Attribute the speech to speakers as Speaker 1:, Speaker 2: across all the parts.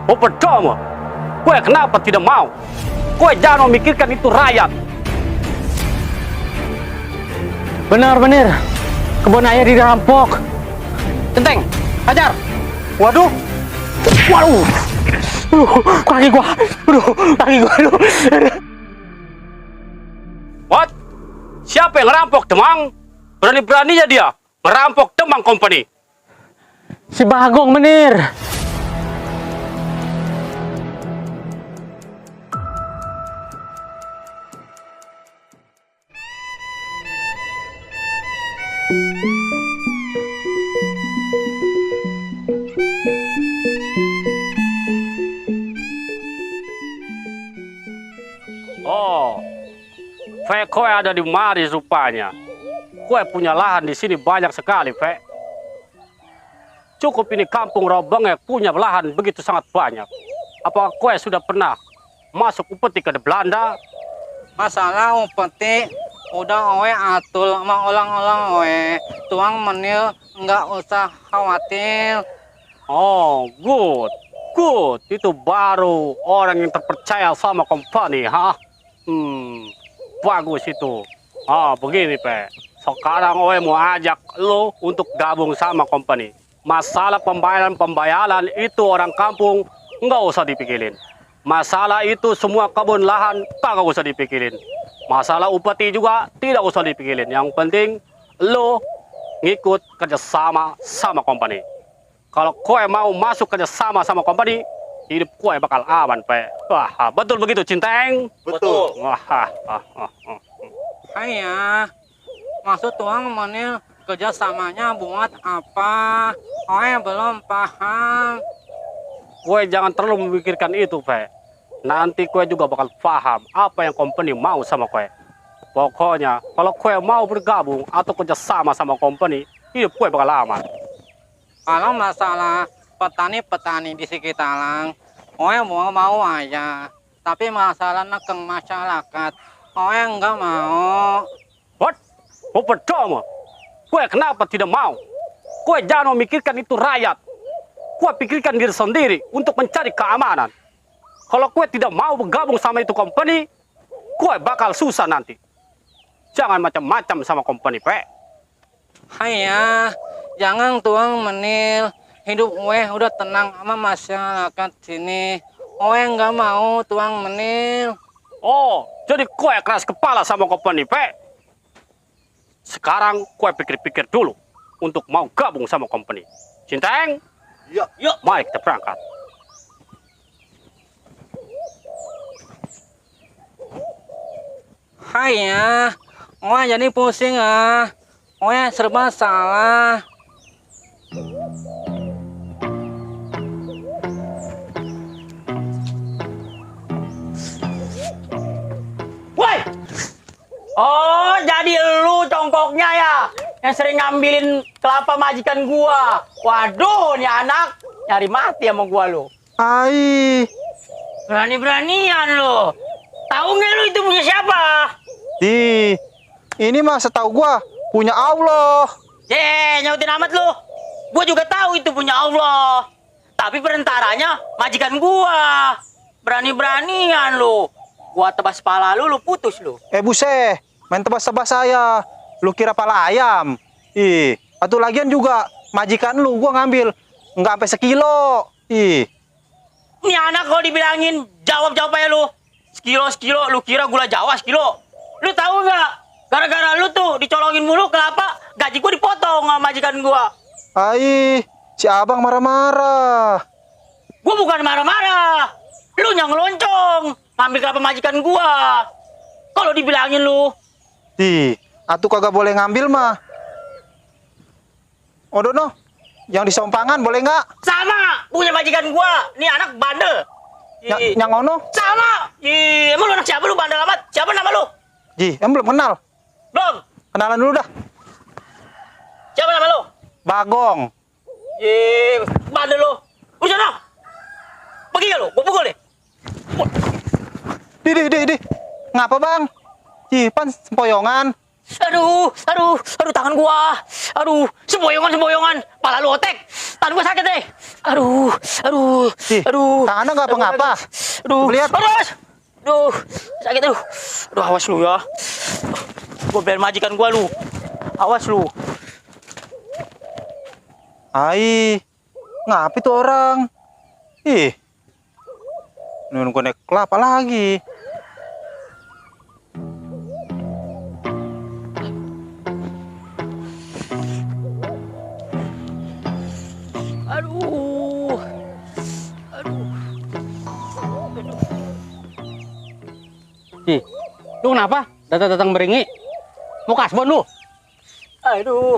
Speaker 1: Oh percuma, kue kenapa tidak mau? Kue jangan memikirkan itu rakyat.
Speaker 2: Benar, kebun ayah dirampok.
Speaker 1: Centeng, hajar.
Speaker 2: Waduh, waduh, kaki gua, aduh.
Speaker 1: What? Siapa yang ngerampok Demang? Berani-beraninya dia ngerampok Demang Company.
Speaker 2: Si Bagong, Menir.
Speaker 1: Oh, kue ada di mari rupanya. Kue punya lahan di sini banyak sekali, Fe. Cukup ini kampung Robongnya punya lahan begitu sangat banyak. Apakah kue sudah pernah masuk upeti ke Belanda?
Speaker 3: Masalah upeti udah oe atul sama ulang-ulang oe. Tuang Menil nggak usah khawatir.
Speaker 1: Oh, good. Itu baru orang yang terpercaya sama company, ha? Bagus itu. Begini, Pe. Sekarang oe mau ajak lo untuk gabung sama company. Masalah pembayaran itu orang kampung nggak usah dipikirin. Masalah itu semua kebun lahan tak usah dipikirin. Masalah upeti juga tidak usah dipikirin. Yang penting lo ngikut kerjasama sama company. Kalau kue mau masuk kerjasama sama company, hidup kue bakal aman, Pe. Wah, betul begitu, Cinteng?
Speaker 3: Betul.
Speaker 1: Wah.
Speaker 3: Ayah, maksud tuang Menil kerjasamanya buat apa? Oe belum paham.
Speaker 1: Kue jangan terlalu memikirkan itu, Pe. Nanti kue juga bakal paham apa yang company mau sama kue. Pokoknya, kalau kue mau bergabung atau kerjasama sama company, hidup kue bakal aman.
Speaker 3: Kalau masalah petani-petani di sekitaran, oe mau aja. Tapi masalah nekeng masyarakat, oe nggak mau.
Speaker 1: What? Oh percuma? Kue kenapa tidak mau? Kue jangan memikirkan itu rakyat. Kue pikirkan diri sendiri untuk mencari keamanan. Kalau kue tidak mau bergabung sama itu company, kue bakal susah nanti. Jangan macam-macam sama company, Pe.
Speaker 3: Ayah, jangan tuang Menil. Hidup oe udah tenang sama masyarakat sini. Oe nggak mau tuang Menil.
Speaker 1: Oh, jadi kue keras kepala sama company, Pe. Sekarang kue pikir-pikir dulu untuk mau gabung sama company. Cinteng?
Speaker 3: Yuk.
Speaker 1: Mari kita berangkat.
Speaker 3: Ayah, oe jadi pusing ah. Oe serba salah.
Speaker 2: Woi! Oh, jadi lu congkoknya ya, yang sering ngambilin kelapa majikan gua. Waduh, nih anak nyari mati sama gua lu.
Speaker 4: Ai,
Speaker 2: Berani-beranian lu. Tahu nggak lu itu punya siapa?
Speaker 4: ini mah setahu gua punya Allah.
Speaker 2: Nyautin amat lu. Gua juga tahu itu punya Allah. Tapi perentaranya majikan gua. Berani-beranian lu. Gua tebas pala lu putus lu.
Speaker 4: Buset, main tebas-tebas saya. Lu kira pala ayam? Atau lagian juga majikan lu gua ngambil nggak sampai sekilo.
Speaker 2: Ini anak kalau dibilangin jawab aja lu. Sekilo, lu kira gula Jawa sekilo. Lu tahu nggak? Gara-gara lu tuh dicolongin mulu kelapa, gaji gua dipotong sama majikan gua.
Speaker 4: Ai, si abang marah-marah.
Speaker 2: Gua bukan marah-marah. Lu yang ngeloncong, ngambil kelapa majikan gua. Kalau dibilangin lu.
Speaker 4: Atuh kagak boleh ngambil mah. Odono, yang di sompangan boleh nggak?
Speaker 2: Sama, punya majikan gua. Nih anak bandel.
Speaker 4: Yang ono?
Speaker 2: Sama. Emang lu anak siapa lu bandel amat? Siapa nama lu?
Speaker 4: Em belum kenal.
Speaker 2: Belum.
Speaker 4: Kenalan dulu dah.
Speaker 2: Siapa nama lu?
Speaker 4: Bagong.
Speaker 2: Bandel lu. Udah sana. Pergi gak lu? Gua pukul deh.
Speaker 4: Di. Ngapa bang? Pan sempoyongan.
Speaker 2: Aduh, tangan gua. Aduh, semboyongan. Pala lu otek. Tangan gua sakit deh. Aduh, aduh,
Speaker 4: Ih,
Speaker 2: aduh.
Speaker 4: tangannya nggak apa-apa.
Speaker 2: Aduh,
Speaker 4: Lihat.
Speaker 2: aduh, sakit aduh. Aduh, awas lu ya. Gua belain majikan gua lu. Awas lu.
Speaker 4: Ai, ngapain tuh orang? Ih, nunggu naik kelapa lagi.
Speaker 2: Aduh. Aduh.
Speaker 1: Ih, lu kenapa? Datang-datang beringi. Mau kasbon lu?
Speaker 2: Aduh.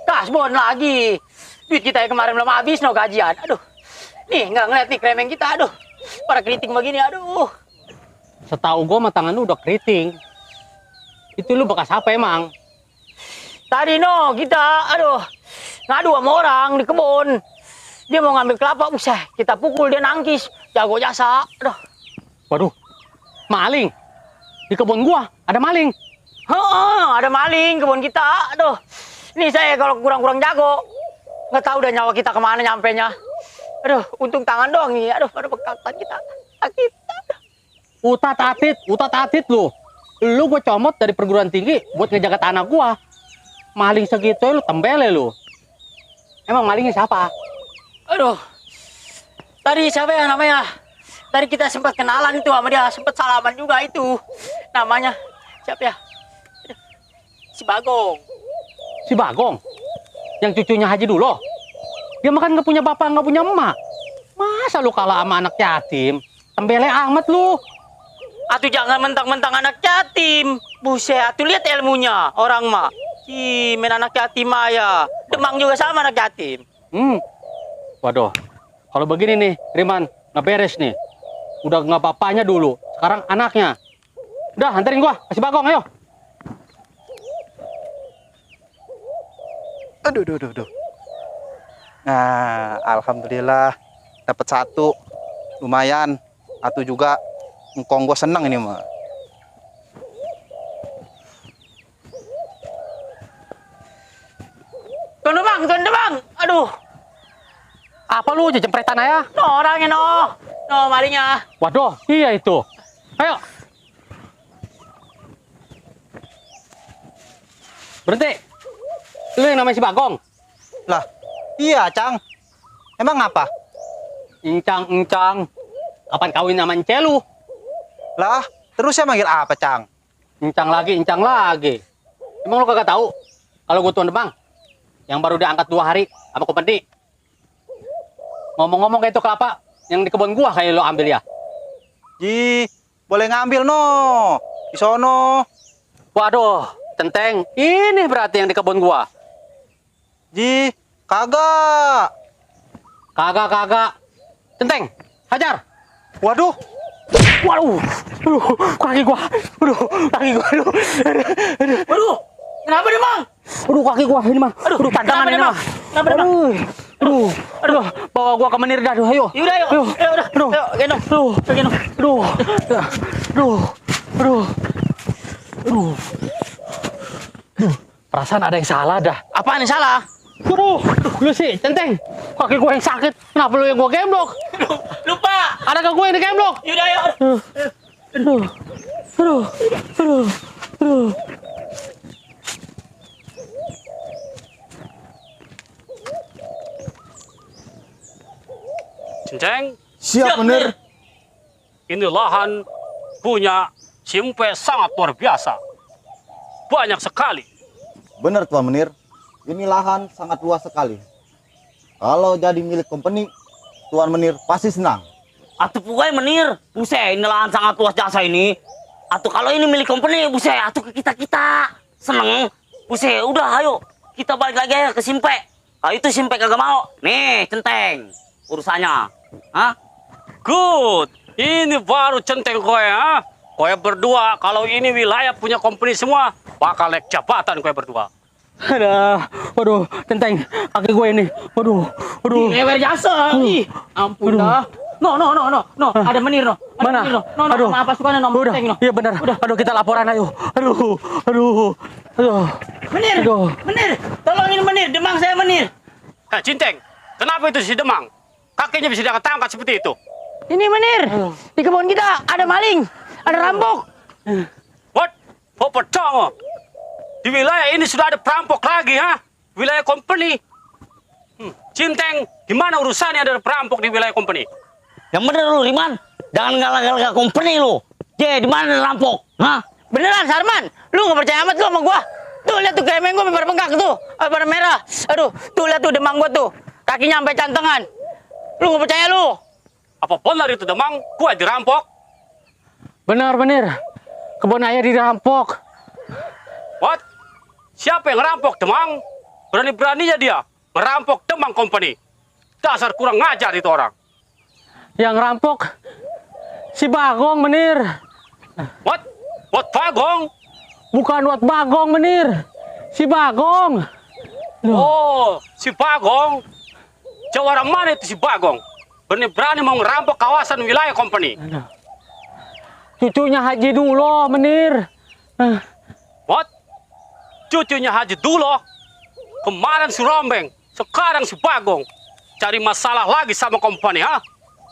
Speaker 2: Kasbon lagi. Duit kita yang kemarin belum habis no gajian. Aduh. Nih, nggak ngeliat nih kremeng kita. Aduh. Pada keriting begini. Aduh.
Speaker 1: Setahu gua mah tangan lu udah keriting. Itu lu bekas apa emang?
Speaker 2: Tadi no kita, aduh, ngadu sama orang di kebun. Dia mau ngambil kelapa, usah kita pukul dia nangkis, jago jasa. Aduh,
Speaker 1: Waduh, maling. Di kebun gua ada maling.
Speaker 2: ada maling kebun kita. Aduh, ini saya kalau kurang-kurang jago, nggak tahu udah nyawa kita kemana nyampenya. Aduh, untung tangan doang nih. Aduh, pada bekatan kita sakit.
Speaker 1: Utat atit lu. Lu gua comot dari perguruan tinggi buat ngejaga tanah gua. Maling segitu lu tembele lu. Emang malingnya siapa?
Speaker 2: Aduh, tadi siapa ya namanya? Tadi kita sempat kenalan itu sama dia, sempat salaman juga itu. Namanya siapa ya? Aduh, si Bagong.
Speaker 1: Si Bagong. Yang cucunya Haji Dulo. Dia makan nggak punya bapak, nggak punya emak. Masa lu kalah sama anak yatim? Tembele amat lu.
Speaker 2: Atuh jangan mentang-mentang anak yatim. Buset, atuh lihat ilmunya orang mah. Main anak yatim ya. Demang juga sama anak yatim.
Speaker 1: Waduh. Kalau begini nih, Riman, nggak beres nih. Udah nggak bapaknya dulu, sekarang anaknya. Udah, anterin gua, kasih Bagong, ayo.
Speaker 4: Aduh. Nah, alhamdulillah dapat satu, lumayan. Atu juga engkong gua seneng ini mah.
Speaker 2: Tuan Demang. Aduh,
Speaker 1: Apa lu jempretan aja?
Speaker 2: no orangnya no malingnya.
Speaker 1: Waduh, iya itu. Ayo. Berhenti. Lu yang namanya si Bagong.
Speaker 4: Lah, iya, Cang. Emang apa?
Speaker 1: Encang. Kapan kawin sama Ence lu?
Speaker 4: Lah, terus saya manggil apa, Cang?
Speaker 1: Encang lagi. Emang lu kagak tahu kalau gue Tuan Demang yang baru diangkat 2 hari sama Kompeni. Ngomong-ngomong kayak itu kelapa yang di kebun gua kayak lo ambil ya.
Speaker 4: Ji, boleh ngambil no. Di sono.
Speaker 1: Waduh, Centeng, ini berarti yang di kebun gua.
Speaker 4: Ji, kagak.
Speaker 1: Kagak. Centeng, hajar.
Speaker 4: Waduh,
Speaker 1: Waduh, kaki gua. Aduh.
Speaker 2: Waduh, kenapa Demang?
Speaker 1: Aduh, kaki gua ini mah. Aduh, tantangan ini mah.
Speaker 2: Kenapa Demang?
Speaker 1: Aduh, bawa gua ke menir dah, ayo.
Speaker 2: Yaudah, ayo.
Speaker 1: Aduh.
Speaker 2: Gendong.
Speaker 1: Aduh. Perasaan ada yang salah dah.
Speaker 2: Apaan yang salah?
Speaker 1: Aduh, lu sih, Centeng. Kaki gua yang sakit. Kenapa lu yang gua gemblok?
Speaker 2: Lupa.
Speaker 1: Ada ke gua yang digemblok?
Speaker 2: Yaudah, ayo.
Speaker 1: Aduh. Cenceng,
Speaker 4: siap bener.
Speaker 1: ini lahan punya Simpe sangat luar biasa. Banyak sekali.
Speaker 5: Benar Tuan Menir, ini lahan sangat luas sekali. Kalau jadi milik company, Tuan Menir pasti senang.
Speaker 2: Atuh pokoknya Menir, buset ini lahan sangat luas jasa ini. Atuh kalau ini milik company, buset atuh ke kita seneng. Buset udah ayo kita balik lagi aja ke Simpe. Kalau itu Simpe kagak mau, nih Centeng urusannya. Hah?
Speaker 1: Good. Ini baru Centeng kowe, ha? Kowe berdua, kalau ini wilayah punya company semua, bakal naik jabatan kowe berdua. Waduh, Centeng, kaki gue ini. Waduh.
Speaker 2: Lewer jasa. Ih, ampun dah. No, ada Menir no.
Speaker 1: Mana?
Speaker 2: Menir, no.
Speaker 1: Aduh.
Speaker 2: Sama pasukannya no.
Speaker 1: Udah,
Speaker 2: Centeng, no.
Speaker 1: iya benar. Aduh, kita laporan ayo. Aduh.
Speaker 2: Menir, tolongin Menir, Demang saya Menir.
Speaker 1: Centeng, Kenapa itu si Demang? Kakinya bisa diangkat-angkat seperti itu.
Speaker 2: Ini Menir, di kebun kita ada maling, ada rampok.
Speaker 1: What? Oh, percaya. Di wilayah ini sudah ada perampok lagi, ha? Wilayah company. Cinteng, gimana urusannya ada perampok di wilayah company?
Speaker 2: Yang bener lu, Riman. Jangan galak-galak company lu. Di mana ada rampok? Hah? Beneran, Sarman. Lu nggak percaya amat lu sama gua. Tuh, lihat tuh kemeng gua pada bengkak tuh. Pada merah. Aduh, tuh lihat tuh demang gua tuh. Kakinya sampai cantengan. Lu nggak percaya lu?
Speaker 1: Apa benar itu Demang? Gua dirampok?
Speaker 3: Benar, Menir. Kebun ayah dirampok.
Speaker 1: What? Siapa yang ngerampok Demang? Berani-beraninya dia merampok Demang Company. Dasar kurang ngajar itu orang.
Speaker 3: Yang rampok si Bagong, Menir.
Speaker 1: What? What Bagong?
Speaker 3: Bukan Wat Bagong, Menir. Si Bagong.
Speaker 1: Oh, si Bagong. Jauh orang mana itu si Bagong? Berani-berani mau ngerampok kawasan wilayah company.
Speaker 3: Cucunya Haji Dulo, Menir.
Speaker 1: What? Cucunya Haji Dulo? Kemarin si Rombeng, sekarang si Bagong. Cari masalah lagi sama company, ha?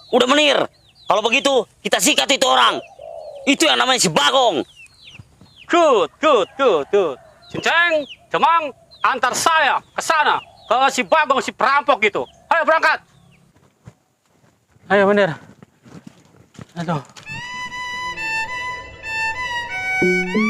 Speaker 2: Udah Menir. Kalau begitu, kita sikat itu orang. Itu yang namanya si Bagong.
Speaker 1: Good. Cinceng, Demang, antar saya ke sana. Ke si Bagong, si perampok itu. Ayo berangkat.
Speaker 3: Ayo, Menir. Aduh.
Speaker 6: Thank you.